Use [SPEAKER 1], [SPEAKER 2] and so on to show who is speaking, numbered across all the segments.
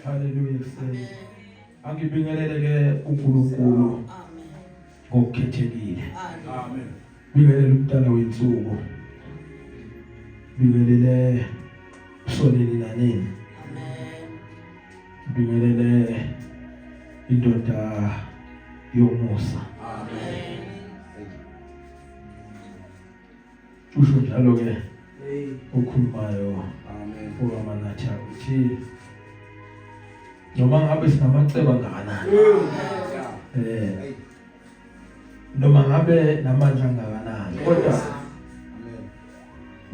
[SPEAKER 1] Hallelujah kuseni. Angibingelele ke uNkulunkulu
[SPEAKER 2] Amen.
[SPEAKER 1] ngokukhethekile.
[SPEAKER 2] Amen.
[SPEAKER 1] Bingelele umntana wensuku. Bingelele usonini nanini.
[SPEAKER 2] Amen.
[SPEAKER 1] Bingelele indoda yomusa.
[SPEAKER 2] Amen.
[SPEAKER 1] Usho njalo ke
[SPEAKER 3] Hey.
[SPEAKER 1] okhulumayo
[SPEAKER 3] Amen.
[SPEAKER 1] owamanatha uthi noma ngabe sinamacebo angakanani
[SPEAKER 3] Yeah.
[SPEAKER 1] eh noma ngabe namandla angakanani kodwa
[SPEAKER 3] Amen.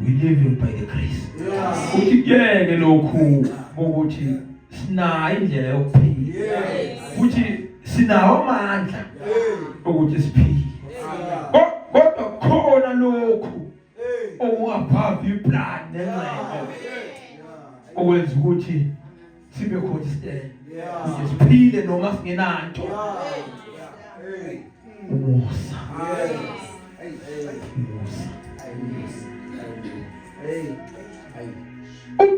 [SPEAKER 1] we living by the grace
[SPEAKER 3] Yeah.
[SPEAKER 1] uthi kuyeke lokhu ukuthi sinayo indlela yokuphila
[SPEAKER 3] Yes.
[SPEAKER 1] futhi sinawo amandla
[SPEAKER 3] Hey.
[SPEAKER 1] ukuthi siphile
[SPEAKER 3] Yeah.
[SPEAKER 1] Kodwa khona lokhu
[SPEAKER 3] Hey.
[SPEAKER 1] okungabhavi iplan nengcebo okwenza ukuthi sibe consistent
[SPEAKER 3] Yeah.
[SPEAKER 1] ukuthi siphile noma singenanto
[SPEAKER 3] Yeah. Hey.
[SPEAKER 1] umusa
[SPEAKER 3] Yes. Hey.
[SPEAKER 1] umusa
[SPEAKER 3] Hey. Hey.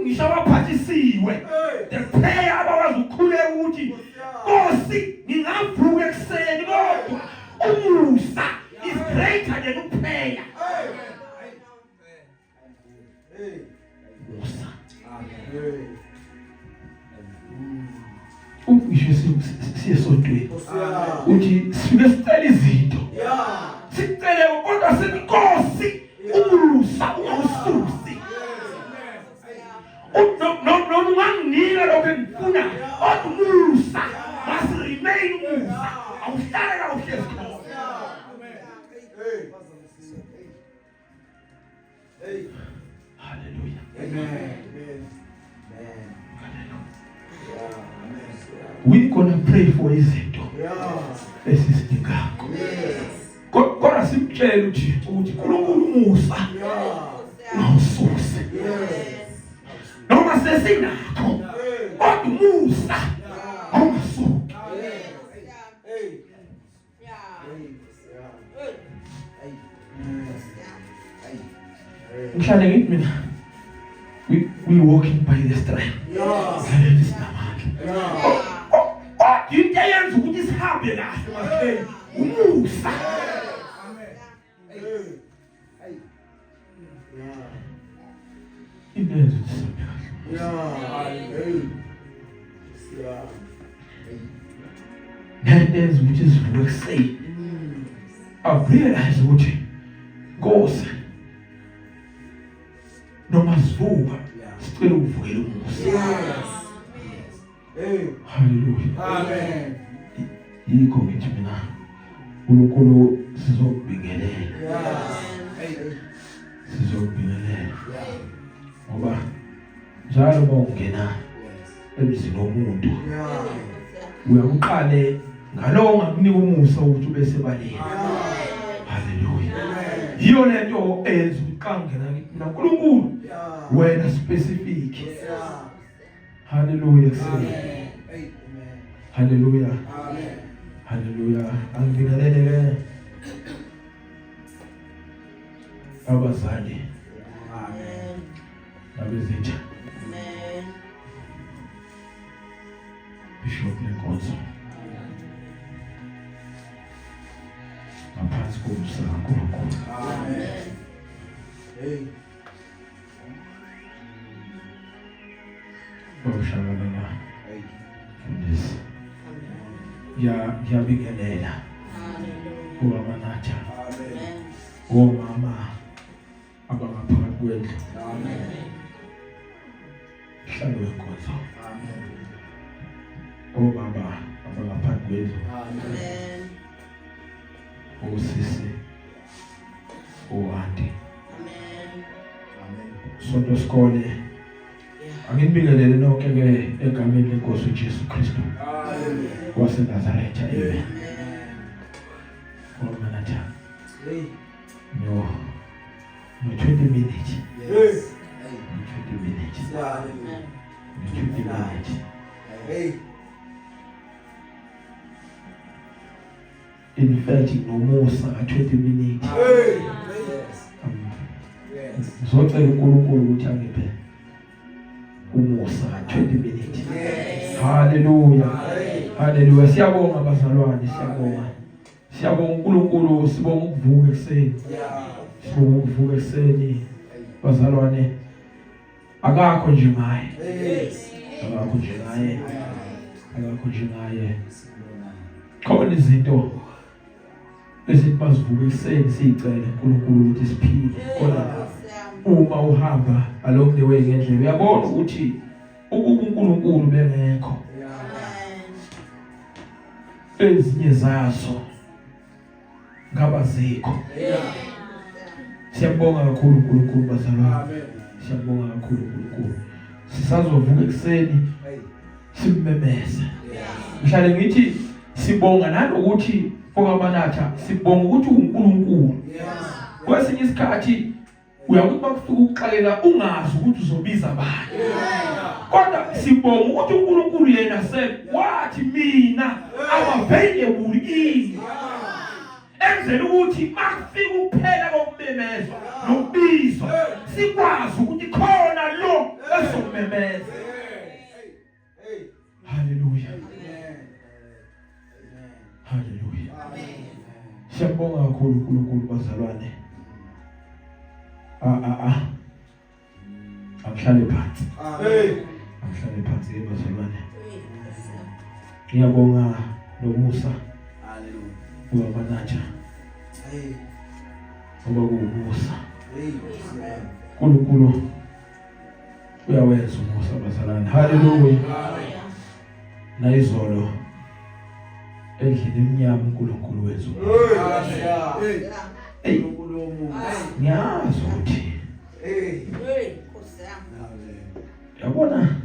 [SPEAKER 1] ngisho abaphathisiwe
[SPEAKER 3] Hey.
[SPEAKER 1] the prayer abakwazi ukukhuleka ukuthi Nkosi ngingavuka ekuseni kodwa umusa is greater than uprayer
[SPEAKER 3] Hey.
[SPEAKER 1] umusa
[SPEAKER 3] Hey.
[SPEAKER 1] ngisho siye esontweni
[SPEAKER 3] Yeah.
[SPEAKER 1] uthi sifike sicela izinto
[SPEAKER 3] Yeah.
[SPEAKER 1] sicele kodwa sithi Nkosi umusa ungawususi noma unganginika lokho engikufunayo kodwa umusa must remain umusa awuhlale la uhlezi khona
[SPEAKER 3] Hey. Hey.
[SPEAKER 1] haleluya
[SPEAKER 3] Amen. Amen. Amen.
[SPEAKER 1] haleluya
[SPEAKER 3] Yeah. Amen.
[SPEAKER 1] we gonna pray for izinto
[SPEAKER 3] Yeah.
[SPEAKER 1] esizidingako
[SPEAKER 3] Yes.
[SPEAKER 1] kodwa simtshele uThixo ukuthi uNkulunkulu umusa
[SPEAKER 3] Yeah.
[SPEAKER 1] ungawususi
[SPEAKER 3] Yes.
[SPEAKER 1] noma sesinakho
[SPEAKER 3] Hey.
[SPEAKER 1] kodwa umusa
[SPEAKER 3] Yeah.
[SPEAKER 1] awungasuki
[SPEAKER 3] Hey.
[SPEAKER 2] Yeah.
[SPEAKER 3] Hey. Yeah. Hey. Hey. Hey.
[SPEAKER 1] ngihlale ngithi mina we walking by the strength
[SPEAKER 3] Yeah.
[SPEAKER 1] ngihlale sinamandla
[SPEAKER 3] Yeah.
[SPEAKER 1] kodwa into eyenza ukuthi sihambe kahle mahleni umusa
[SPEAKER 3] Hey. Hey. Yeah.
[SPEAKER 1] into eyenza ukuthi sihambe kahle
[SPEAKER 3] Yeah. Hey. Yeah. Hey.
[SPEAKER 1] nento eyenza ukuthi sivuke ekuseni I realize ukuthi Nkosi noma sivuka
[SPEAKER 3] Yeah.
[SPEAKER 1] sicela ukuvukela umusa
[SPEAKER 3] Yes. Hey.
[SPEAKER 1] haleluya
[SPEAKER 3] Amen.
[SPEAKER 1] yikho ngithi mina uNkulunkulu sizokubingelela
[SPEAKER 3] Yeah. Hey.
[SPEAKER 1] sizokubingelela
[SPEAKER 3] Yeah.
[SPEAKER 1] ngoba njalo uma ungena
[SPEAKER 3] Yes.
[SPEAKER 1] emzini womuntu
[SPEAKER 3] Yeah.
[SPEAKER 1] uyakuqale ngalowo ongakunika umusa ukuthi ube sebaleni haleluya
[SPEAKER 3] Amen.
[SPEAKER 1] yiyo lento eyenza ukuthi xa ngingena ngithi mina uNkulunkulu
[SPEAKER 3] Yeah.
[SPEAKER 1] wena specific
[SPEAKER 3] Yeah.
[SPEAKER 1] haleluya kuseni
[SPEAKER 3] Amen. Hey. Amen.
[SPEAKER 1] haleluya
[SPEAKER 3] Amen.
[SPEAKER 1] haleluya angibingelele ke abazali
[SPEAKER 3] Amen.
[SPEAKER 1] nabezitsha
[SPEAKER 2] Amen.
[SPEAKER 1] bishop lenkonzo ngaphansi komusa kaNkulunkulu
[SPEAKER 3] Amen. Hey.
[SPEAKER 1] babushakalala
[SPEAKER 3] Hey.
[SPEAKER 1] mfundisi ngiyabingelela
[SPEAKER 2] Hallelujah.
[SPEAKER 1] kubaba Natha
[SPEAKER 3] Amen.
[SPEAKER 1] omama abangaphakathi kwendlu
[SPEAKER 3] Amen.
[SPEAKER 1] hlalo wenkonzo
[SPEAKER 3] Amen.
[SPEAKER 1] obaba abangaphakathi kwendlu
[SPEAKER 3] Amen.
[SPEAKER 2] Amen.
[SPEAKER 1] osisi oanti
[SPEAKER 2] Amen.
[SPEAKER 3] Amen.
[SPEAKER 1] sonto sikole
[SPEAKER 2] Yeah.
[SPEAKER 1] anginibingelele nonke ke egameni lenkosi uJesu Kristu
[SPEAKER 3] Amen.
[SPEAKER 1] waseNazaretha amen
[SPEAKER 2] Amen.
[SPEAKER 1] Baba Natha
[SPEAKER 3] Hey.
[SPEAKER 1] no 20 minutes
[SPEAKER 3] Yes. Hey.
[SPEAKER 1] no 20 minutes
[SPEAKER 3] Hallelujah.
[SPEAKER 1] no 20 minutes
[SPEAKER 3] Hey.
[SPEAKER 1] in fact nomusa ka 20 minutes
[SPEAKER 3] Hey. Yes. Yes.
[SPEAKER 1] ngizocela uNkulunkulu ukuthi angiphe umusa ka 20 minutes
[SPEAKER 3] Yes.
[SPEAKER 1] Hallelujah. Hallelujah. Siyabonga bazalwane, siyabonga. Siyabonga uNkulunkulu, sibonga ukuvuka ekuseni. Sibonga ukuvuka ekuseni bazalwane. Akakho nje ngaye. Akakho nje ngaye. Akakho nje ngaye. Khona izinto ezithi bazivuka ekuseni siyicele uNkulunkulu ukuthi siphile. Khona uma uhamba along the way ngendlela uyabona ukuthi ukuba uNkulunkulu bengekho ezinye zazo ngaba zikho. Siyabonga kakhulu uNkulunkulu bazalwane. Siyabonga kakhulu uNkulunkulu. Sisazovuka ekuseni simmemeze. Ngihlale ngithi sibonga nanokuthi okamanatha sibonga ukuthi uNkulunkulu. Kwesinye isikhathi uyakuthi bakufika ukuxakeka ungazi ukuthi uzobiza bani. Kodwa sibonga ukuthi uNkulunkulu yena wathi mina I'm available kini. Enzela ukuthi makufika ukuphela kokumemezwa nokubizwa sikwazi ukuthi khona lo esomemeza. Haleluya. Haleluya. Siyabonga kakhulu uNkulunkulu bazalwane. Ah ah ah. Angihlale phansi.
[SPEAKER 3] Amen.
[SPEAKER 1] Angihlale phansi ke bazalwane. Ngiyabonga nomusa.
[SPEAKER 3] Hallelujah.
[SPEAKER 1] Ubaba
[SPEAKER 3] Hey.
[SPEAKER 1] Ngoba kuwumusa.
[SPEAKER 3] Hey.
[SPEAKER 1] uNkulunkulu uyawenza umusa bazalwane. Haleluya. Nayizolo endlini emnyama uNkulunkulu wenza umusa.
[SPEAKER 3] Hey.
[SPEAKER 1] Hey. Ngiyazi ukuthi
[SPEAKER 3] Hey.
[SPEAKER 2] Hey, Nkosi yami.
[SPEAKER 1] yabona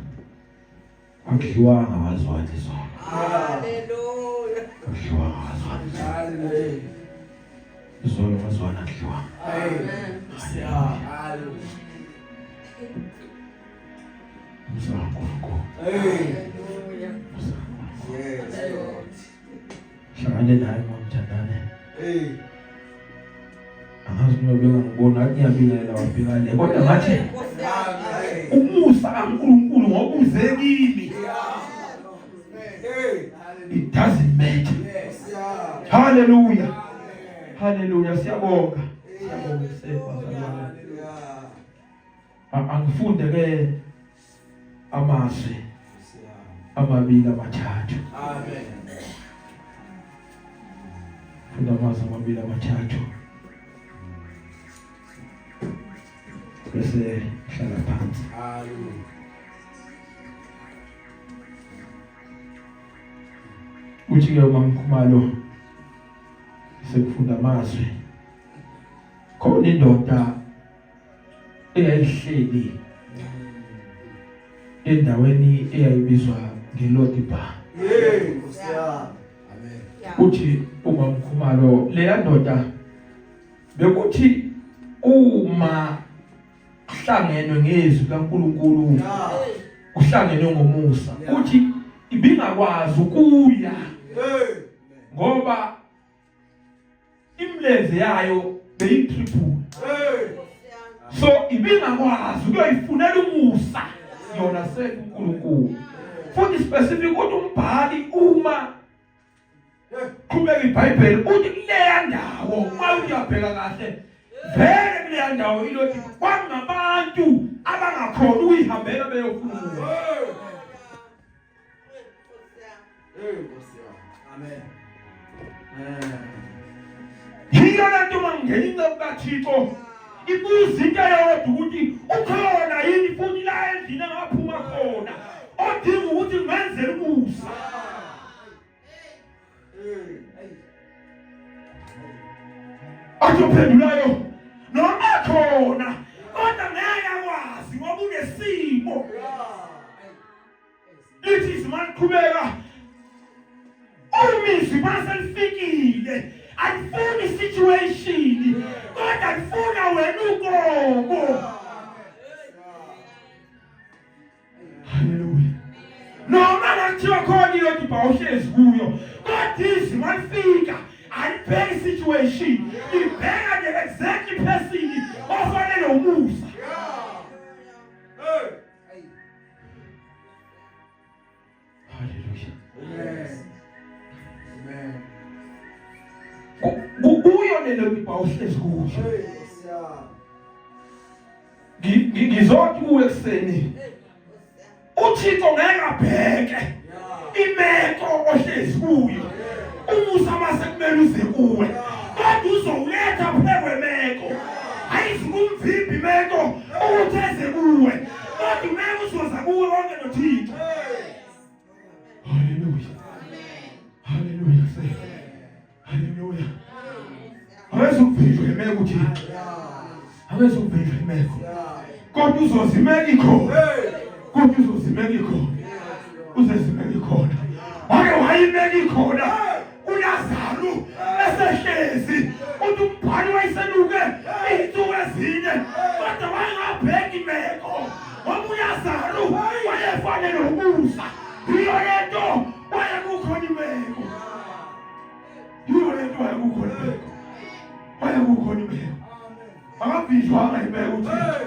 [SPEAKER 1] akudliwanga wazwana izolo.
[SPEAKER 2] Hallelujah.
[SPEAKER 1] Akudliwanga wazwana izolo.
[SPEAKER 3] Hallelujah.
[SPEAKER 1] Izolo wazwana akudliwanga.
[SPEAKER 3] Hey. Hallelujah.
[SPEAKER 1] Umusa kaNkulunkulu.
[SPEAKER 3] Hey.
[SPEAKER 2] Hallelujah.
[SPEAKER 1] Umusa kaNkulunkulu.
[SPEAKER 3] Yes, Lord.
[SPEAKER 1] Hlangane naye ngomthandane.
[SPEAKER 3] Hey.
[SPEAKER 1] Angazi noma bengangibona athi ngiyabingelela wabheka le kodwa ngathi
[SPEAKER 2] Nkosi yami.
[SPEAKER 1] umusa kaNkulunkulu ngoba uze kimi
[SPEAKER 3] Hey.
[SPEAKER 1] it doesn't matter.
[SPEAKER 3] Yes. Yeah.
[SPEAKER 1] Hallelujah. Hallelujah siyabonga. Siyabonga sebazalwane.
[SPEAKER 3] Yeah.
[SPEAKER 1] Angifunde ke amazwi amabili amathathu.
[SPEAKER 3] Amen.
[SPEAKER 1] Funda amazwi amabili amathathu. Bese hlala phansi.
[SPEAKER 3] Hallelujah.
[SPEAKER 1] Uthi ke uMamkhumalo sekufunda amazwi khona indoda eyayihleli endaweni eyayibizwa ngeLodibar.
[SPEAKER 3] Yes. Yeah. Amen.
[SPEAKER 1] Uthi uMamkhumalo leya ndoda bekuthi uma kuhlangenwe ngezwi kaNkuluNkulu
[SPEAKER 3] Yeah.
[SPEAKER 1] kuhlangenwe ngomusa uthi ibingakwazi ukuya
[SPEAKER 3] Hey.
[SPEAKER 1] ngoba imlenze yayo beyitriple
[SPEAKER 3] Hey.
[SPEAKER 1] so ibingakwazi ukuyoyifunela umusa yona seku uNkulunkulu futhi specific ukuthi umbhali uma qhubeka iBhayibheli uthi kuleya ndawo uma uyabheka kahle vele kuleya ndawo ilothi kwangabantu abangakhona ukuyihambela beyofuna umusa.
[SPEAKER 3] Hey. Nkosi yami. Amen. Amen.
[SPEAKER 1] Yiyo lento uma ngingena inceku kaThixo ibuza into eyodwa ukuthi ukhona yini futhi la endlini engaphuma khona odinga ukuthi ngimenzele umusa.
[SPEAKER 3] Hey.
[SPEAKER 1] Athi ophendulayo noma khona kodwa ngeke akwazi ngoba unesimo. Lithi izwi maliqhubeka umizwi maselifikile alifuni situation kodwa lifuna wena uqobo. Haleluya. Noma ngakuthiwa khona iyodibha uhlezi kuyo kodwa izwi malifika alibheki situation libheka nje exactly person ofanele umusa.
[SPEAKER 3] Hey.
[SPEAKER 1] Haleluya. Hallelujah.
[SPEAKER 3] Amen. Amen.
[SPEAKER 1] Kuyo lelo bibha uhlezi kuyo.
[SPEAKER 3] Hey, Nkosi yami.
[SPEAKER 1] Ngizothi kuwe ekuseni. uThixo ngeke abheke imeko ohlezi kuyo. Umusa mase kumele uze kuwe. Kodwa uzowuletha phekwemeko. Ayizukumvimba imeko ukuthi eze kuwe. Kodwa imeko uzoza kuwe konke noThixo. Hallelujah. Hallelujah. Hallelujah. Awezukuvinjwa imeko uThixo. Awezukuvinjwa imeko. Kodwa uzozimeka ikhona. Kodwa uzozimeka ikhona. Uzozimeka ikhona. Wake wayimeka ikhona. uLazaru esehlezi uthi umbhali wayesenuke izinsuku ezine kodwa wayengabheki imeko ngoba uLazaru wayefanele ukusa yiyo lento wayekukhona imeko yiyo lento wayekukhona imeko wayekukhona imeko akabhijwanga imeko uThixo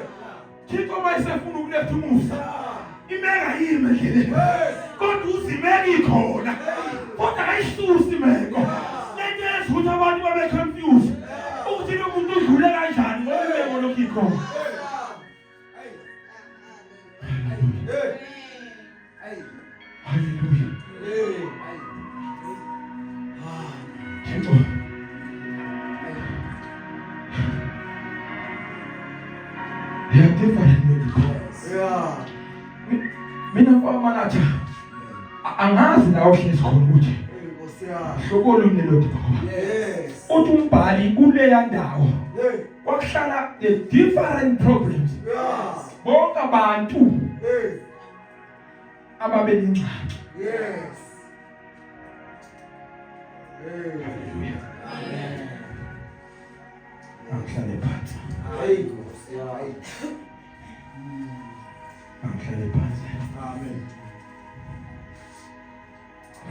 [SPEAKER 1] Thixo uma esefuna ukuletha umusa imeka yimi endleleni kodwa uzimeka ikhona kodwa akayisusi imeko lento yenza ukuthi abantu babe confused ukuthi lo muntu udlule kanjani ngoba imeko lokhu ikhona. Hallelujah. Thixo. They are different medical.
[SPEAKER 3] Yeah.
[SPEAKER 1] Mina kwamanatha angazi la ohlezi khona ukuthi
[SPEAKER 3] Nkosi yami.
[SPEAKER 1] hlobo olunye lodibha.
[SPEAKER 3] Yes.
[SPEAKER 1] Uthi umbhali kuleya ndawo
[SPEAKER 3] Hey.
[SPEAKER 1] kwakuhlala the different problems.
[SPEAKER 3] Yeah.
[SPEAKER 1] Bonke abantu
[SPEAKER 3] Hey.
[SPEAKER 1] ababenengxaki.
[SPEAKER 3] Yes. Hey.
[SPEAKER 1] Hallelujah. Angihlale phansi.
[SPEAKER 3] Hey, Nkosi yami.
[SPEAKER 1] Angihlale phansi.
[SPEAKER 3] Amen.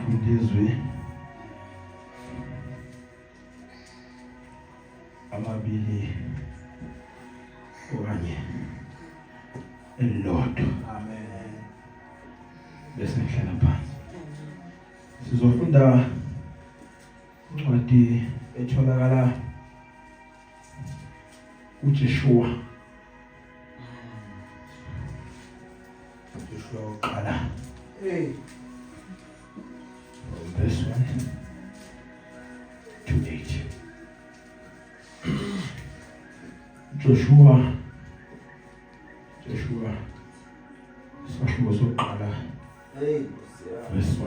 [SPEAKER 1] Funda izwi amabili okanye elilodwa.
[SPEAKER 3] Amen.
[SPEAKER 1] Bese ngihlala phansi. Sizofunda incwadi etholakala kuJeshua. Joshua uqala
[SPEAKER 3] Hey.
[SPEAKER 1] from verse 1 to 8. Joshua Joshua isahluko sokuqala
[SPEAKER 3] Hey, Nkosi yami.
[SPEAKER 1] verse 1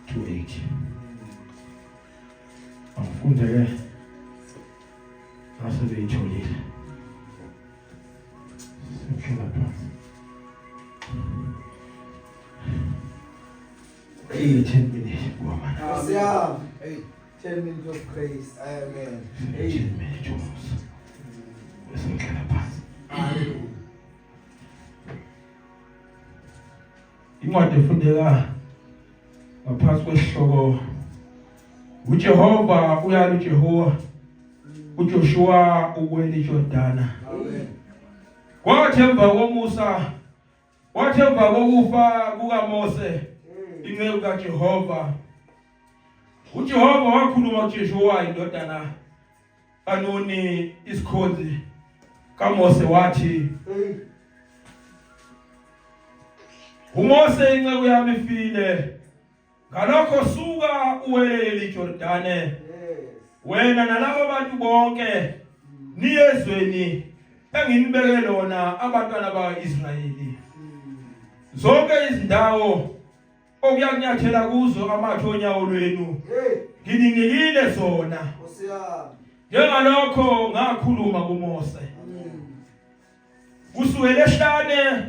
[SPEAKER 1] to 8. Angifunde ke asebeyitholile. Sihlala phansi. Hey, 10 minutes woman.
[SPEAKER 3] Nkosi yami. Hey. 10 minutes of grace. Amen. Hey.
[SPEAKER 1] 10 minutes umusa. Bese ngihlala phansi.
[SPEAKER 3] Hallelujah.
[SPEAKER 1] Incwadi efundeka ngaphansi kwesihloko uJehova uyala uJehova uJoshua ukwela iJordana.
[SPEAKER 3] Amen.
[SPEAKER 1] Kwathi emva komusa wathi emva kokufa kukaMose inceku kaJehova uJehova wakhuluma kuJoshua indodana kaNuni isikhonzi kaMose wathi
[SPEAKER 3] Hey.
[SPEAKER 1] uMose inceku yami ifile ngalokho suka uwelele iJordane
[SPEAKER 3] Yes.
[SPEAKER 1] wena nalabo bantu bonke niye ezweni enginibeke lona abantwana bakwaIsrayeli zonke izindawo okuyakunyathela kuzo amathe onyawo lwenu
[SPEAKER 3] Hey.
[SPEAKER 1] ngininikile zona
[SPEAKER 3] Nkosi yami.
[SPEAKER 1] njengalokho ngakhuluma kuMose kusukela ehlane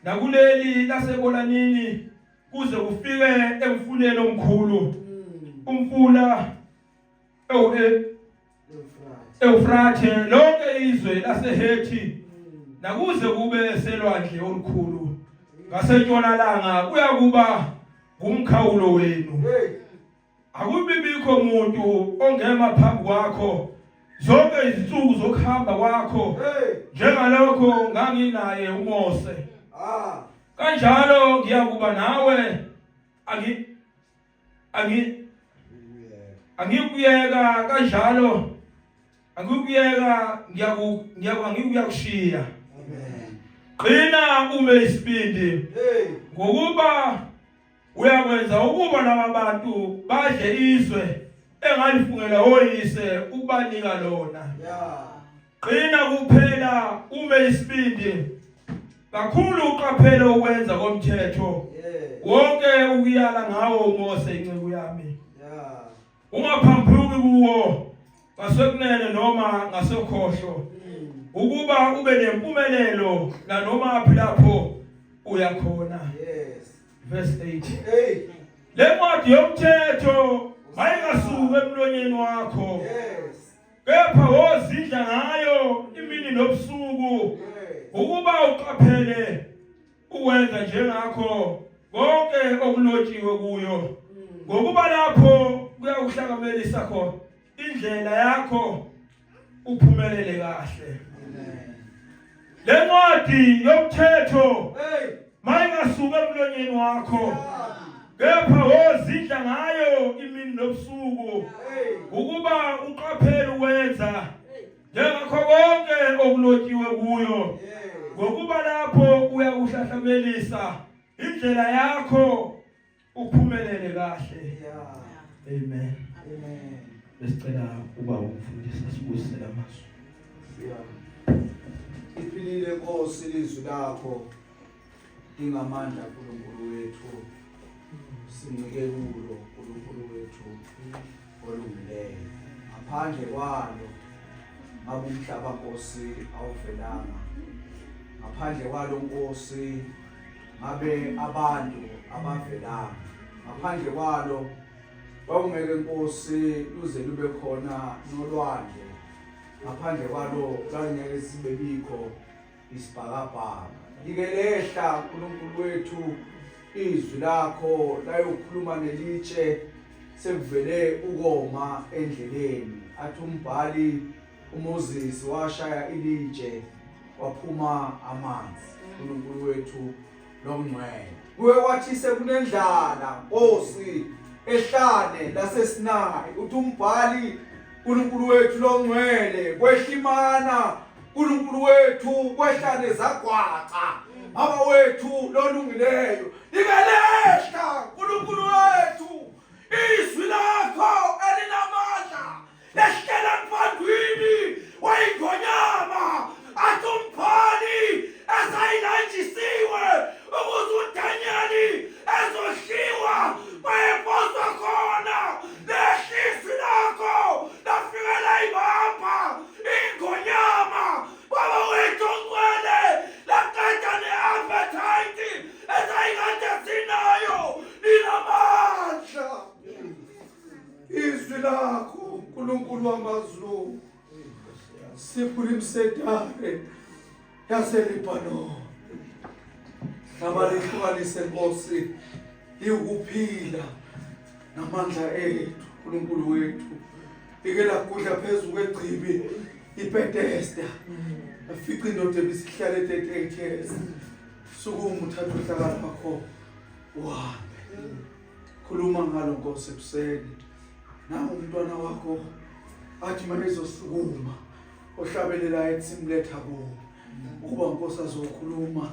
[SPEAKER 1] nakuleli lasebolanini kuze kufike emfuleni omkhulu umfula Ewufrathe lonke izwe laseHethi nakuze kube selwandle olukhulu ngasentshonalanga kuyakuba ngumkhawulo wenu.
[SPEAKER 3] Hey.
[SPEAKER 1] Akubibikho muntu ongema phambi kwakho zonke izinsuku zokuhamba kwakho
[SPEAKER 3] Hey.
[SPEAKER 1] njengalokho nganginaye uMose.
[SPEAKER 3] Ah.
[SPEAKER 1] Kanjalo ngiyakuba nawe angi angi angikuyeka kanjalo angikuyeka ngiyaku ngiyaku angikuyakushiya.
[SPEAKER 3] Amen.
[SPEAKER 1] Qina ume isibindi.
[SPEAKER 3] Hey.
[SPEAKER 1] Ngokuba uyakwenza ukuba laba bantu badle izwe engalifungela oyise ukubanika lona.
[SPEAKER 3] Yeah.
[SPEAKER 1] Qina kuphela ume isibindi kakhulu uqaphele ukwenza komthetho
[SPEAKER 3] Yeah.
[SPEAKER 1] wonke ukuyala ngawo uMose inceku yami.
[SPEAKER 3] Yeah.
[SPEAKER 1] Ungaphambuki kuwo ngasekunene noma ngasekhohlo ukuba ube nempumelelo nanoma phi lapho uyakhona.
[SPEAKER 3] Yes.
[SPEAKER 1] Verse 8.
[SPEAKER 3] Hey.
[SPEAKER 1] Le ncwadi yomthetho mayingasuki emlonyeni wakho.
[SPEAKER 3] Yes.
[SPEAKER 1] Kepha wozidla ngayo imini nobusuku
[SPEAKER 3] Yes.
[SPEAKER 1] ukuba uqaphele ukwenza njengakho konke okulotshiwe kuyo ngokuba lapho kuyakuhlakamelisa khona indlela yakho uphumelele kahle.
[SPEAKER 3] Amen.
[SPEAKER 1] Le ncwadi yomthetho
[SPEAKER 3] Hey.
[SPEAKER 1] mayingasuki emlonyeni wakho kepha wozidla ngayo imini nobusuku
[SPEAKER 3] Hey.
[SPEAKER 1] ukuba uqaphele ukwenza njengakho konke okulotshiwe kuyo
[SPEAKER 3] Yes.
[SPEAKER 1] ngokuba lapho uyakuhlahlamelisa indlela yakho uphumelele kahle.
[SPEAKER 3] Yeah.
[SPEAKER 1] Amen.
[SPEAKER 3] Amen.
[SPEAKER 1] Besicela uba umfundisi asibusise lamazwi.
[SPEAKER 3] Yeah. Iphilile Nkosi ilizwi lakho lingamandla uNkulunkulu wethu. Sincike kulo uNkulunkulu wethu olungileyo. Ngaphandle kwalo ngabe umhlaba Nkosi awuvelanga. Ngaphandle kwalo Nkosi ngabe abantu abavelanga. Ngaphandle kwalo kwakungeke Nkosi luze lube khona nolwandle. Ngaphandle kwalo lalingeke sibe bikho isibhakabhaka. Like lehla uNkulunkulu wethu izwi lakho layokhuluma nelitshe sekuvele ukoma endleleni. Athi umbhali uMoses washaya ilitshe waphuma amanzi. uNkulunkulu wethu longcwele. Kuye kwathi sekunendlala Nkosi ehlane laseSinayi uthi umbhali uNkulunkulu wethu longcwele kwehlimana uNkulunkulu wethu kwehla nezagwaca Baba wethu lolungileyo likelehla uNkulunkulu wethu izwi lakho elinamandla lehlela emfandwini wayingonyama athi umphali esayilanjisiwe ukuze uDaniyeli ezohliwa bayephoswa khona lehlizwi lakho lafikela ibamba ingonyama baba wethu ongcwele laqeda ne-appetite esayikade sinayo linamandla izwi lakho uNkulunkulu wamazulu siphula imisedare yaseLebanon nabalihlukanise Nkosi liwukuphila namandla ethu uNkulunkulu wethu like lagudla phezu kwegcibi iBethesda afica indoda ebisihlale 38 years sukuma uthathe uhlaka lwakho uhambe khuluma ngalo Nkosi ekuseni nangu umntwana wakho athi mayezosukuma ohlabelelayo ethi simletha kuwo ukuba Nkosi azokhuluma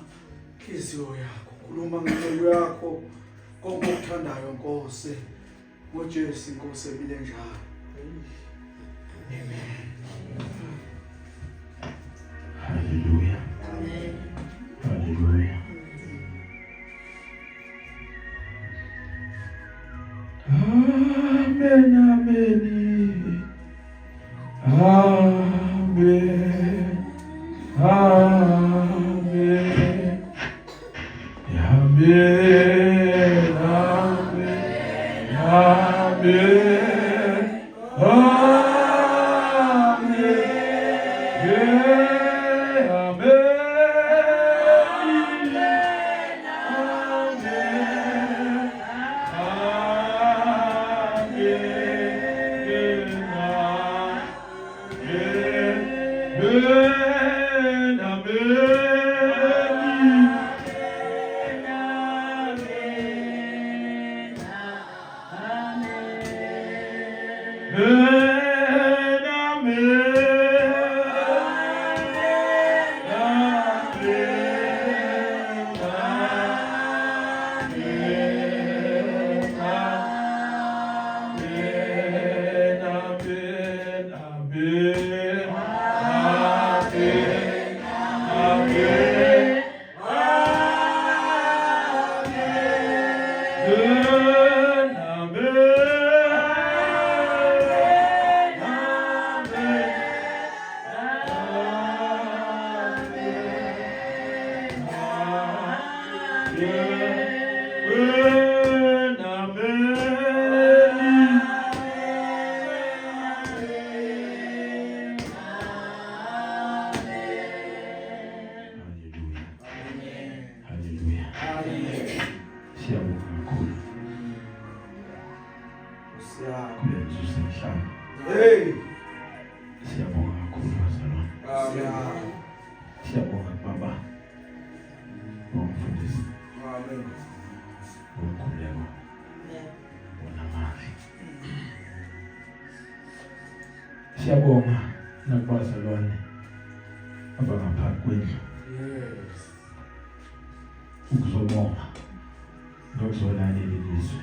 [SPEAKER 3] inhliziyo yakho khuluma ngenceku yakho konke okuthandayo Nkosi ngoJesu inkosi ebile njalo. Amen.
[SPEAKER 1] Haleluya.
[SPEAKER 2] Amen.
[SPEAKER 1] Haleluya. Amen, amen. Amen. Amen. Amen. Amen. Amen. Amen. Yeah, amen. Amen. Amen. Amen. Amen. Amen. Amen. Amen. Amen. Amen. Amen. Amen. Hallelujah. Hallelujah. Siyabonga kakhulu kule mzuzu senhlalo.
[SPEAKER 3] Hey.
[SPEAKER 1] Siyabonga kakhulu bazalwane.
[SPEAKER 3] Amen.
[SPEAKER 1] Siyabonga baba. Ngomfundisi
[SPEAKER 3] Amen.
[SPEAKER 1] ngomkhuleko onamandla. Siyabonga nakubazalwane abangaphansi kwendlu
[SPEAKER 3] Yes.
[SPEAKER 1] ukuzobonga nokuzolalela ilizwi.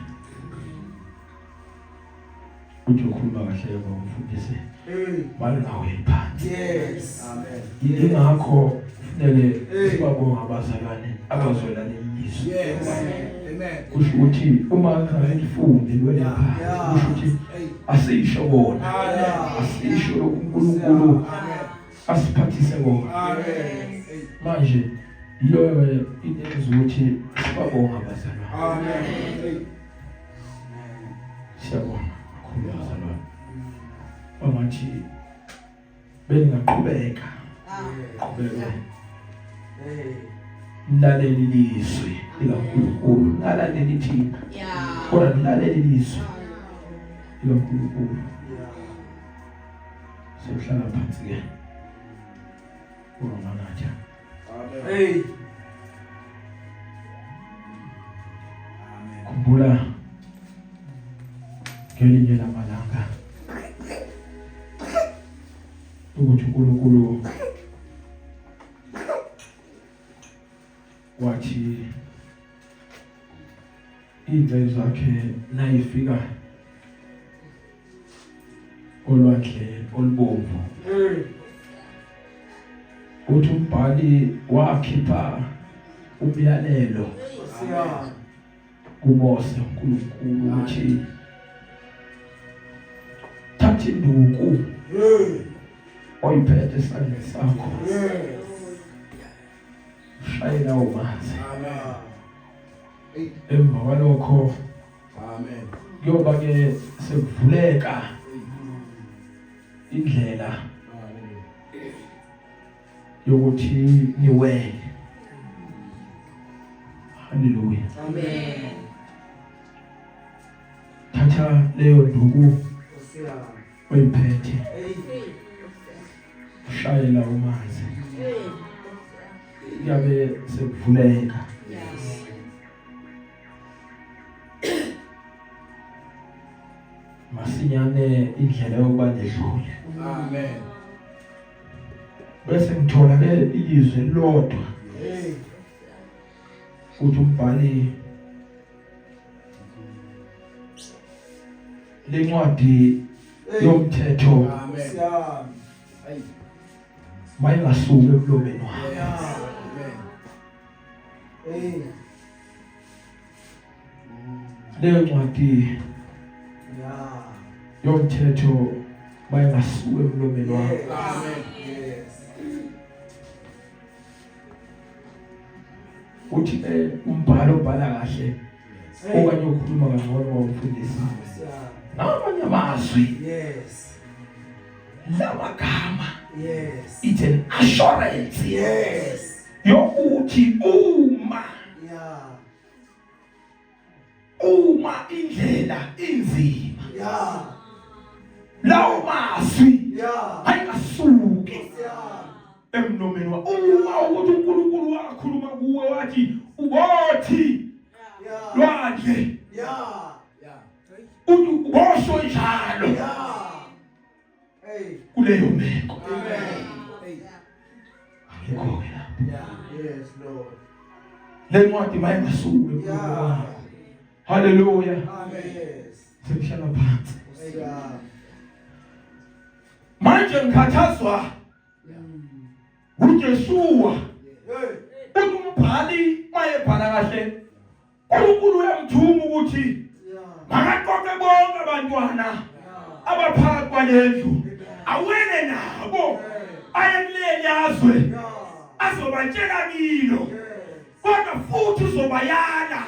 [SPEAKER 1] Uthi ukhuluma kahle yebo umfundisi
[SPEAKER 3] Hey.
[SPEAKER 1] malungaweli phansi.
[SPEAKER 3] Yes. Amen.
[SPEAKER 1] Ingakho kufanele
[SPEAKER 3] Hey.
[SPEAKER 1] sibabonga abazalwane abazolalela ilizwi.
[SPEAKER 3] Yes. Amen.
[SPEAKER 1] Kusho ukuthi uma ngingalifundi liwele phansi
[SPEAKER 3] Yeah.
[SPEAKER 1] kusho ukuthi
[SPEAKER 3] Hey.
[SPEAKER 1] asisho kona
[SPEAKER 3] Amen.
[SPEAKER 1] asisho lokhu uNkulunkulu
[SPEAKER 3] Amen.
[SPEAKER 1] asiphathise kona.
[SPEAKER 3] Amen. Hey.
[SPEAKER 1] Manje yiyo into enza ukuthi sibabonga abazalwane.
[SPEAKER 3] Amen. Hey.
[SPEAKER 1] Siyabonga kakhulu bazalwane. Bangathi beningaqhubeka qhubeke
[SPEAKER 3] Hey.
[SPEAKER 1] nilalele ilizwi likaNkulunkulu, ningalaleli thina
[SPEAKER 2] Yeah.
[SPEAKER 1] kodwa nilalele ilizwi likaNkulunkulu.
[SPEAKER 3] Yeah.
[SPEAKER 1] Sohlala phansi ke uRomanaja.
[SPEAKER 3] Amen. Hey. Amen.
[SPEAKER 1] Khumbula ngelinye lamalanga ukuthi uNkulunkulu wathi iy'nceku zakhe nayifika olwandle olubomvu
[SPEAKER 3] Hey.
[SPEAKER 1] uthi umbhali wakhipha umyalelo
[SPEAKER 3] Siya.
[SPEAKER 1] kuMose uNkulunkulu ukuthi thatha induku
[SPEAKER 3] Hey.
[SPEAKER 1] oyiphethe esandleni sakho
[SPEAKER 3] Yes.
[SPEAKER 1] shaye lawo manzi
[SPEAKER 3] Amen. Hey.
[SPEAKER 1] emva kwalokho
[SPEAKER 3] Amen.
[SPEAKER 1] kuyoba ke sekuvuleka indlela
[SPEAKER 3] Amen.
[SPEAKER 1] yokuthi niwele. Haleluya.
[SPEAKER 2] Amen.
[SPEAKER 1] Thatha leyo nduku
[SPEAKER 3] Siya.
[SPEAKER 1] oyiphethe
[SPEAKER 3] Hey.
[SPEAKER 1] ushaye lawo manzi kuyabe sekuvuleka
[SPEAKER 2] Yes.
[SPEAKER 1] masinyane indlela yokuba nedlule.
[SPEAKER 3] Amen.
[SPEAKER 1] Bese ngithola ke ilizwi lodwa
[SPEAKER 3] Hey.
[SPEAKER 1] uthi umbhali lencwadi
[SPEAKER 3] Hey.
[SPEAKER 1] yomthetho
[SPEAKER 3] Amen. Siya. Hey.
[SPEAKER 1] mayingasuki emlomeni wakhe.
[SPEAKER 3] Yeah. Amen. Hey.
[SPEAKER 1] Leyo ncwadi
[SPEAKER 3] Yeah.
[SPEAKER 1] yomthetho mayingasuki emlomeni wakhe.
[SPEAKER 3] Yes. Amen. Yes.
[SPEAKER 1] Uthi ke umbhalo obhala kahle okanye ukhuluma kangcono wamfundisi
[SPEAKER 3] Siya.
[SPEAKER 1] namanye amazwi
[SPEAKER 3] Yes.
[SPEAKER 1] lamagama
[SPEAKER 3] Yes.
[SPEAKER 1] it's an assurance
[SPEAKER 3] Yes.
[SPEAKER 1] yokuthi uma
[SPEAKER 3] Yeah.
[SPEAKER 1] uma indlela inzima
[SPEAKER 3] Yeah.
[SPEAKER 1] lawo mazwi
[SPEAKER 3] Yeah.
[SPEAKER 1] ayingasuki
[SPEAKER 3] Yeah.
[SPEAKER 1] emlomeni wa uma ukuthi uNkulunkulu wakhuluma kuwe wathi ubothi
[SPEAKER 3] Yeah.
[SPEAKER 1] lwandle
[SPEAKER 3] Yeah. Yeah.
[SPEAKER 1] uthi ubosho njalo
[SPEAKER 3] Yeah.
[SPEAKER 1] Kuleyo meko.
[SPEAKER 3] Amen. Hey.
[SPEAKER 1] Angikho ke lapho.
[SPEAKER 3] Yeah. Yes, Lord.
[SPEAKER 1] Le ncwadi mayingasuki.
[SPEAKER 3] Yeah.
[SPEAKER 1] Hallelujah.
[SPEAKER 3] Amen. Yes.
[SPEAKER 1] Sekuhlala phansi.
[SPEAKER 3] Yeah.
[SPEAKER 1] Manje ngikhathazwa uJeshua.
[SPEAKER 3] Hey.
[SPEAKER 1] Uthi umbhali mayebhala kahle uNkulunkulu uyamthuma ukuthi makaqoqe bonke abantwana abaphakathi kwalendlu awele nabo aye kuleliyazwe azobatshela kilo kodwa futhi uzobayala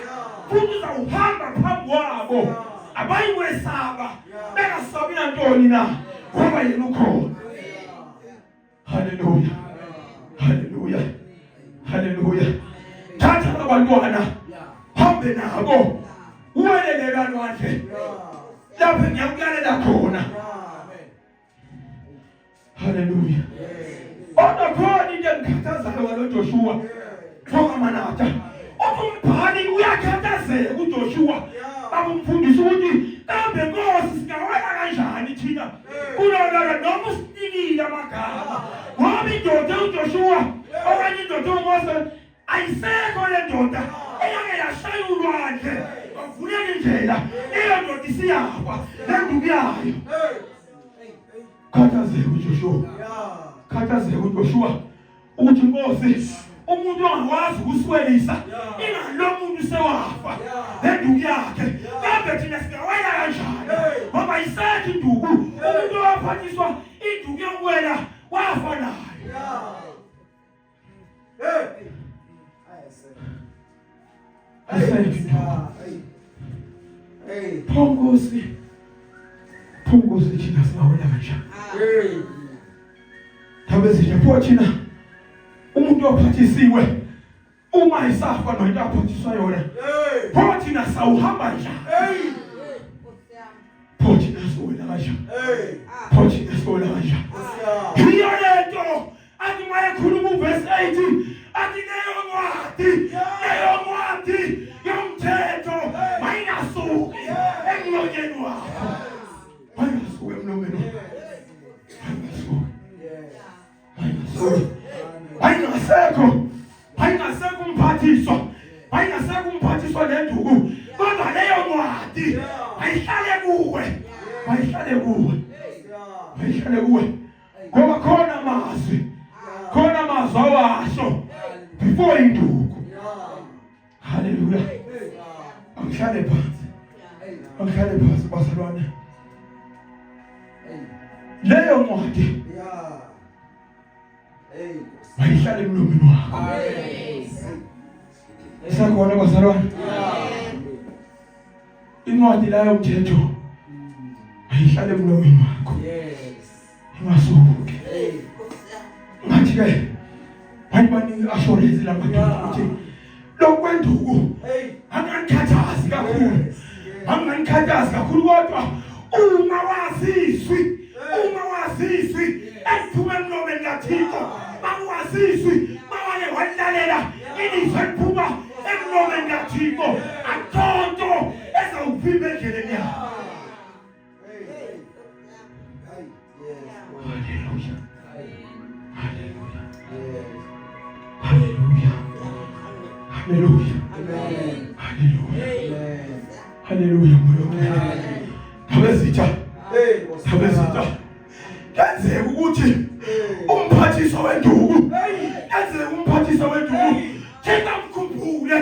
[SPEAKER 1] futhi uzawuhamba phambi kwabo abayikwesaba bengasabi nantoni na ngoba yena ukhona. Haleluya, haleluya, haleluya. Thatha abantwana hambe nabo uwelele kalwandle lapho ngiyakuyalela khona. Haleluya. Kodwa khona into engikhathazayo ngalo Joshua mfokaManatha, uthi umbhali uyakhathazeka uJoshua babumfundisa ukuthi kambe Nkosi singawela kanjani thina kulololo noma usinikile amagama, ngoba indoda uJoshua okanye indoda uMose ayisekho le ndoda eyake yashaya ulwandle kwavuleka indlela, leyo ndoda isiyafa nenduku yayo. Khathazeka uJoshua, khathazeka uJoshua ukuthi Nkosi umuntu ongakwazi ukuswelisa ingani lo muntu sewafa nenduku yakhe, kambe thina singawela kanjani ngoba isekho induku, umuntu owaphathiswa induku yokuwela wafa nayo. Pho Nkosi, pho Nkosi thina singawela kanjani? Ndaba ezinje pho thina umuntu ophathisiwe uma esafa nento aphathiswa yona, pho thina sawuhamba njani? Pho thina sowela kanjani? Pho thina sowela kanjani? Yiyo lento athi mayekhuluma uvesi 8 athi leyo ncwadi, leyo ncwadi yomthetho mayingasuki emlonyeni wakho, mayingasuki emlonyeni wakho, mayingasuki, mayingasuki, mayingasekho, mayingasekho umphathiswa, mayingasekho umphathiswa nenduku, kodwa leyo ncwadi mayihlale kuwe, mayihlale kuwe, mayihlale kuwe, ngoba khona amazwi, khona amazwi awasho before induku. Haleluya. Angihlale phansi, angihlale phansi bazalwane. Leyo ncwadi mayihlale emlomeni wakho. Isakhona bazalwane incwadi layo mthetho mayihlale emlomeni wakho, ingasuki. Ngathi ke bayibaningi assurance la madoda ukuthi lokwenduku anganikhathazi kakhulu, anganikhathazi kakhulu, kodwa uma wazizwi, uma wazizwi eliphuma emlomeni kaThixo, mawazizwi mawake walilalela ilizwi eliphuma emlomeni kaThixo, akhonto ezawuvimba endleleni yakho. Haleluya, haleluya, haleluya, haleluya, haleluya, haleluya. Moya ongcwele, ndabezitha, ndabezitha, kenzeka ukuthi umphathiswa wenduku, kenzeka umphathiswa wenduku thina mkhumbule,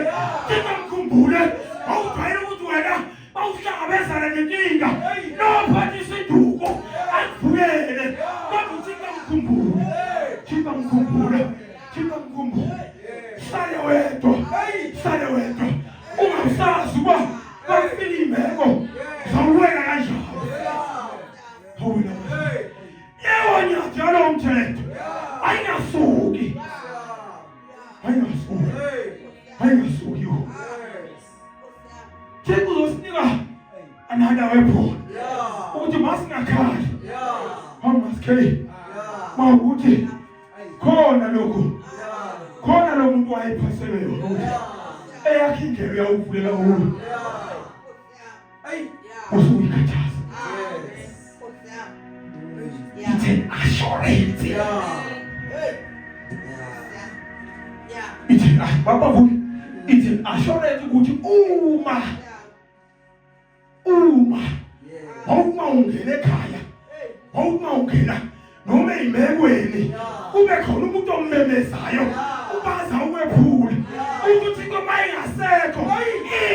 [SPEAKER 1] thina mkhumbule, awujwayele ukuthi wena bawuhlangabezana nenkinga nophathisa induku akuvulele, kodwa uthixo mkhumbule, thixo mkhumbule, thixo mkhumbule. Hlale wedwa, hlale wedwa, ungasazi uba kwafika imeko zawuwela kanjani. Awuwela leyo nyathi yalowo mthetho ayingasuki, ayingasuki, ayingasuki. Yo Thixo uzosinika another weapon ukuthi masingakhali, masikhali mawukuthi khona lokhu, khona lo muntu wayephaselwe yona ukuthi eyakhe indlela uyawuvulela kuyo, usuyikhathaza. assurance.
[SPEAKER 3] Yeah.
[SPEAKER 2] Hey. Yeah.
[SPEAKER 1] Ithi ah baba vuki. Ithi assurance ukuthi uma
[SPEAKER 2] Yeah.
[SPEAKER 1] uma
[SPEAKER 3] Yes.
[SPEAKER 1] uma ungena ekhaya uma ungena noma eyimekweni kube khona umuntu ommemezayo ubaza ukwephula ukuthi into mayingasekho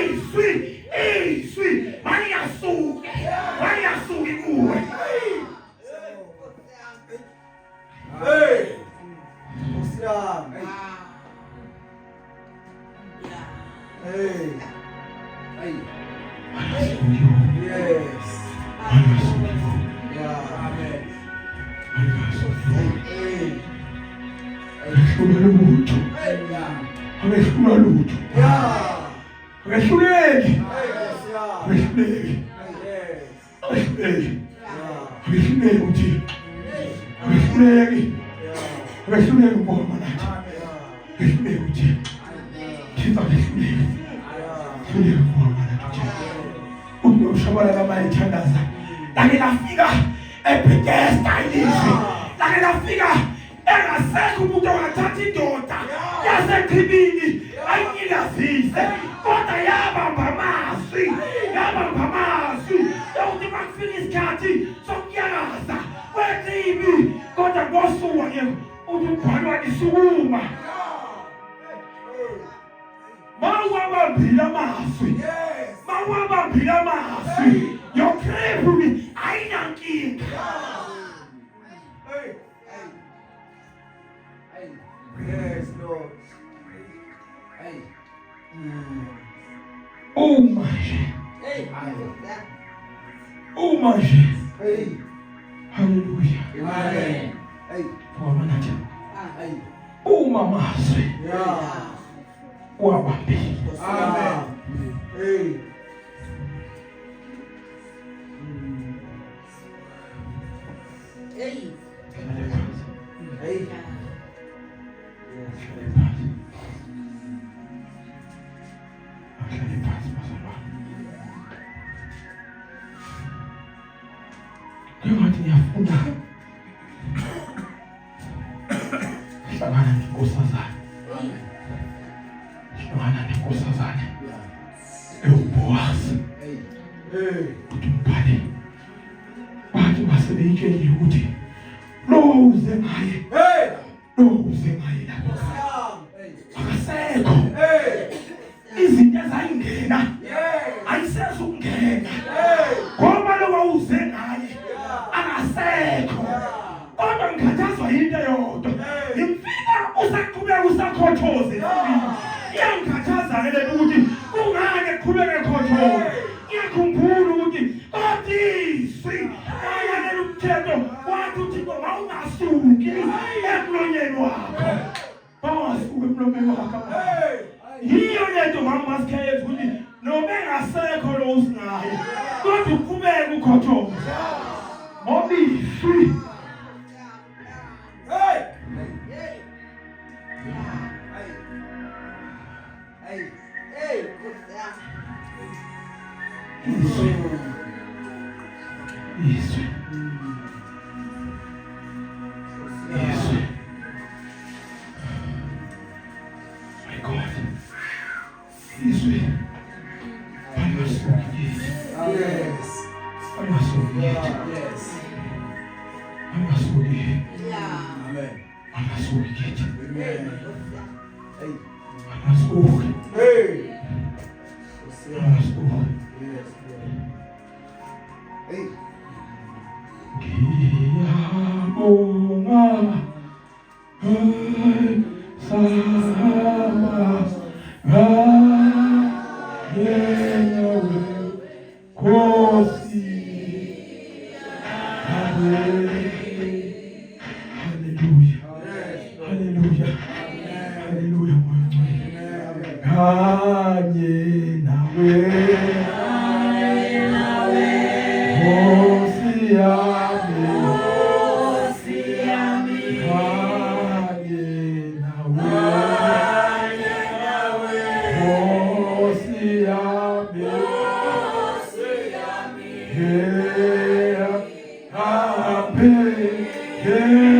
[SPEAKER 1] izwi izwi malingasuki malingasuki kuwe.
[SPEAKER 3] Hey. Nkosi yami. Hey. Hey.
[SPEAKER 1] Malingasuki.
[SPEAKER 3] Yes.
[SPEAKER 1] Malingasuki.
[SPEAKER 3] Yeah. Amen.
[SPEAKER 1] Malingasuki.
[SPEAKER 3] Hey.
[SPEAKER 1] Akehlulwa lutho.
[SPEAKER 3] Yeah.
[SPEAKER 1] Akehlulwa lutho.
[SPEAKER 3] Yeah.
[SPEAKER 1] Akehluleki.
[SPEAKER 3] Hey, Nkosi yami.
[SPEAKER 1] Akehluleki.
[SPEAKER 3] Yes.
[SPEAKER 1] Akehluleki.
[SPEAKER 3] Yeah.
[SPEAKER 1] Akehluleki uthi. Akehluleki.
[SPEAKER 3] Yeah.
[SPEAKER 1] Akehluleki ubonga nathi.
[SPEAKER 3] Yeah.
[SPEAKER 1] Akehluleki uthi. Thixo akehluleki.
[SPEAKER 3] Yeah.
[SPEAKER 1] Hluleki ubonga nathi uthi. Uthi ushabalala mayethandaza. Lake lafika eBethesda ilizwi. Lake lafika engasekho umuntu ongathatha indoda yasechibini ayinyilazise kodwa yabamba amazwi yabamba amazwi yokuthi makufika isikhathi sokunyakaza kwechibi kodwa kosuka ke uthi umbhalo wathi sukuma mawabambile amazwi
[SPEAKER 3] Yes.
[SPEAKER 1] mawabambile amazwi your crib ayinankinga.
[SPEAKER 3] Hey. Hey. Yes, Lord. Hey. Mm.
[SPEAKER 1] Uma nje
[SPEAKER 2] Hey.
[SPEAKER 1] uma nje
[SPEAKER 3] Hey.
[SPEAKER 1] haleluya.
[SPEAKER 3] Amen. Hey.
[SPEAKER 1] Ngoba nathi
[SPEAKER 3] Hey.
[SPEAKER 1] uma amazwi
[SPEAKER 3] Yeah.
[SPEAKER 1] wabambile
[SPEAKER 3] Amen. Hey. Mm.
[SPEAKER 2] Hey.
[SPEAKER 1] Hlale phansi.
[SPEAKER 3] Hey.
[SPEAKER 1] Hlale phansi. Ahlale phansi bazalwane. Ngingathi ngiyafunda hlangana nenkosazane hlangana nenkosazane
[SPEAKER 3] Yeah.
[SPEAKER 1] ewuBowazi.
[SPEAKER 3] Hey. Hey.
[SPEAKER 1] Ukuthi umbhale bathi basebeyitshelile ukuthi lo uze ngaye
[SPEAKER 3] Hey.
[SPEAKER 1] lo uze ngaye la
[SPEAKER 3] Hey.
[SPEAKER 1] akasekho.
[SPEAKER 3] Hey.
[SPEAKER 1] Izinto ezayingena
[SPEAKER 3] Yes.
[SPEAKER 1] ayisezukungena
[SPEAKER 3] Hey.
[SPEAKER 1] ngoba lo wawuze ngaye akasekho. Kodwa ngikhathazwa yinto eyodwa, ngimfika usaqhubeka usakhothoze empilweni. Iyangikhathaza-ke lento ukuthi kungani eqhubeka ekhothoza. Ngiyakhumbula ukuthi kodwa izwi wayalela umthetho wathi uThixo mawungasuki emlonyeni wakho, mawungasuki emlonyeni wakho.
[SPEAKER 3] Hey.
[SPEAKER 1] Yiyo lento mama masikhethe ukuthi noma engasekho lo usingaye kodwa uqhubeke ukhothoza ngoba izwi.
[SPEAKER 3] Hey.
[SPEAKER 2] Hey.
[SPEAKER 3] Hey. Hey.
[SPEAKER 2] Hey, Nkosi yami.
[SPEAKER 1] Izwi izwi izwi, my God, izwi alingasuki kithi.
[SPEAKER 3] Yes.
[SPEAKER 1] Alingasuki kithi.
[SPEAKER 3] Yes.
[SPEAKER 1] Alingasuki.
[SPEAKER 2] Yeah.
[SPEAKER 3] Amen.
[SPEAKER 1] Alingasuki kithi.
[SPEAKER 2] Hey,
[SPEAKER 3] Amen.
[SPEAKER 2] Nkosi yami.
[SPEAKER 3] Hey.
[SPEAKER 1] Alingasuki.
[SPEAKER 3] Hey. Nkosi yami.
[SPEAKER 1] Alingasuki.
[SPEAKER 3] Yes, Lord. Hey.
[SPEAKER 1] Ngiyabonga sama kanye nawe Nkosi. Haleluya. Haleluya. Haleluya. Moya Ngcwele kanye nawe Nkosi yami, kanye nawe Nkosi yami. Hey, happy, hey.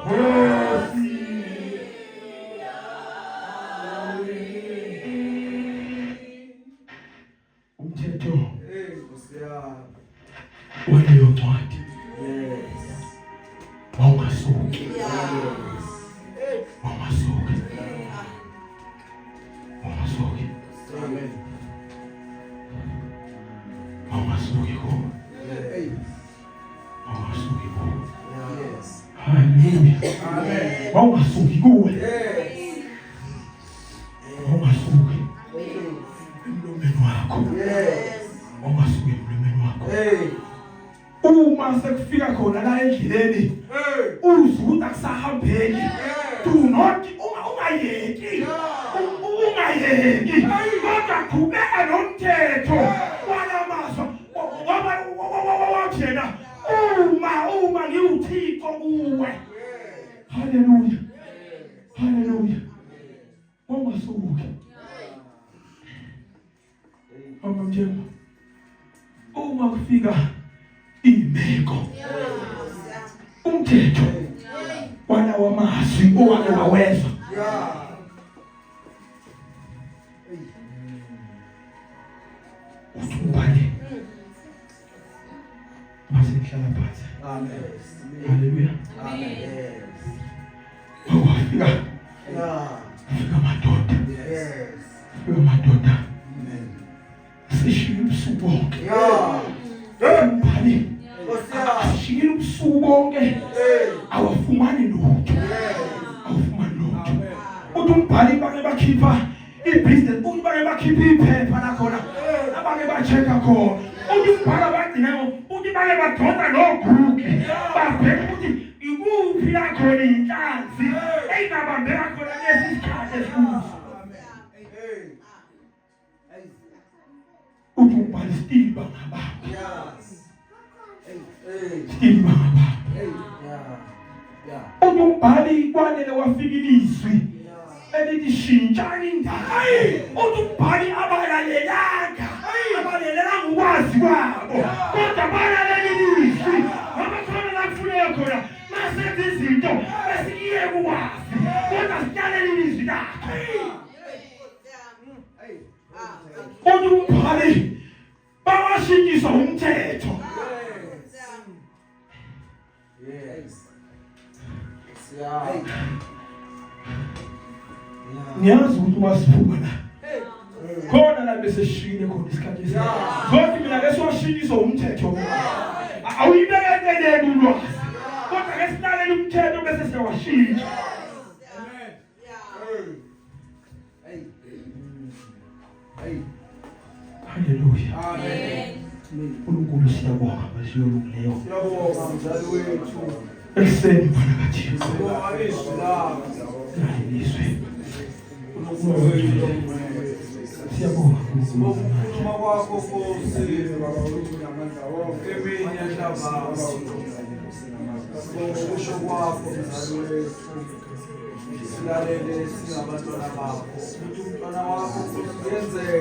[SPEAKER 1] Nkosi. Umthetho
[SPEAKER 3] Hey, Nkosi yami.
[SPEAKER 1] waleyo ncwadi
[SPEAKER 3] Yes.
[SPEAKER 1] wawungasuki,
[SPEAKER 2] Yeah.
[SPEAKER 3] Hey.
[SPEAKER 1] wawungasuki, wawungasuki,
[SPEAKER 3] Amen.
[SPEAKER 1] wawungasuki kuwe,
[SPEAKER 3] Hey.
[SPEAKER 1] wawungasuki kuwe.
[SPEAKER 3] Yes.
[SPEAKER 1] Haleluya.
[SPEAKER 3] Amen.
[SPEAKER 1] Wawungasuki kuwe,
[SPEAKER 3] Yes.
[SPEAKER 1] wawungasuki emlomeni wakho,
[SPEAKER 3] Yes.
[SPEAKER 1] wawungasuki emlomeni wakho.
[SPEAKER 3] Hey.
[SPEAKER 1] Uma sekufika khona la endleleni,
[SPEAKER 3] Hey.
[SPEAKER 1] uzwe ukuthi akusahambeki, do not ungayeki, ungayeki, kodwa qhubeka nomthetho walamazwi, ngoba wathi yena uma ngiwuThixo kuwe. Haleluya, haleluya. Wawungasuki. Mama Mthembu, uma kufika imeko, umthetho walawa mazwi owake wawezwa,
[SPEAKER 3] Yeah.
[SPEAKER 1] uthi umbhale mase ngihlala phansi.
[SPEAKER 3] Amen.
[SPEAKER 1] Haleluya.
[SPEAKER 3] Amen. Yes.
[SPEAKER 1] Wafika,
[SPEAKER 3] Yeah.
[SPEAKER 1] fika madoda,
[SPEAKER 3] Yes.
[SPEAKER 1] fika madoda,
[SPEAKER 3] Amen.
[SPEAKER 1] sishiyile ubusuku bonke.
[SPEAKER 3] Yeah.
[SPEAKER 1] Umbhali
[SPEAKER 3] Nkosi yami.
[SPEAKER 1] asishiyile ubusuku bonke,
[SPEAKER 3] Hey.
[SPEAKER 1] awafumani lutho,
[SPEAKER 3] Yes.
[SPEAKER 1] awufumani lutho. Uthi umbhali bake bakhipha ibhizinesi, uthi bake bakhipha iphepha lakhona, abake ba-check-a khona. Uthi umbhali abagcina, uthi bake badonsa noGoogle, babheka ukuthi ikuphi la khona inhlanzi eyingabambeka khona kulesi sikhathi esikuso.
[SPEAKER 3] Hey. Hey.
[SPEAKER 1] Uthi umbhali still bangabamba,
[SPEAKER 3] Yes. Hey. Hey.
[SPEAKER 1] still bangabamba.
[SPEAKER 3] Hey. Yeah. Yeah.
[SPEAKER 1] Uthi umbhali kwanele wafika ilizwi
[SPEAKER 3] Yeah.
[SPEAKER 1] elithi shintshani indawo. Uthi umbhali abalalelanga, abalalelanga ukwazi kwabo, kodwa balalela ilizwi, ngoba khona la kufuneka khona masenze izinto esiyeke ukwazi, kodwa silalele ilizwi lakhe.
[SPEAKER 3] Hey.
[SPEAKER 1] Uthi umbhali bawashintshiswa umthetho.
[SPEAKER 3] Yes. Yeah. Yeah.
[SPEAKER 1] Ngiyazi ukuthi uma siphuma la khona la bese sishiyile khona isikhathi eside, kodwa mina ke siwashintshiswa umthetho. Awuyibeke eceleni ulwazi, kodwa ke silalele umthetho bese siyawashintsha.
[SPEAKER 3] Amen. Hey. Hey. Hey.
[SPEAKER 1] Haleluya.
[SPEAKER 3] Amen.
[SPEAKER 1] uNkulunkulu, siyabonga mazwi olungileyo
[SPEAKER 3] Siyabonga mzali wethu.
[SPEAKER 1] Ekuseni, mfana kaThixo.
[SPEAKER 3] Sibonga izwi lakho.
[SPEAKER 1] Nalelizwe.
[SPEAKER 3] uNkulunkulu wethu ongcwele.
[SPEAKER 1] Siyabonga
[SPEAKER 3] Sibonga
[SPEAKER 1] uNkulunkulu.
[SPEAKER 3] ukukhuluma kwakho Nkosi. Emini yantambama. Sibonga ukusho kwakho mzali wethu. Silalele singabantwana bakho. Ukuthi umntwana wakho Nkosi kuyenzeka.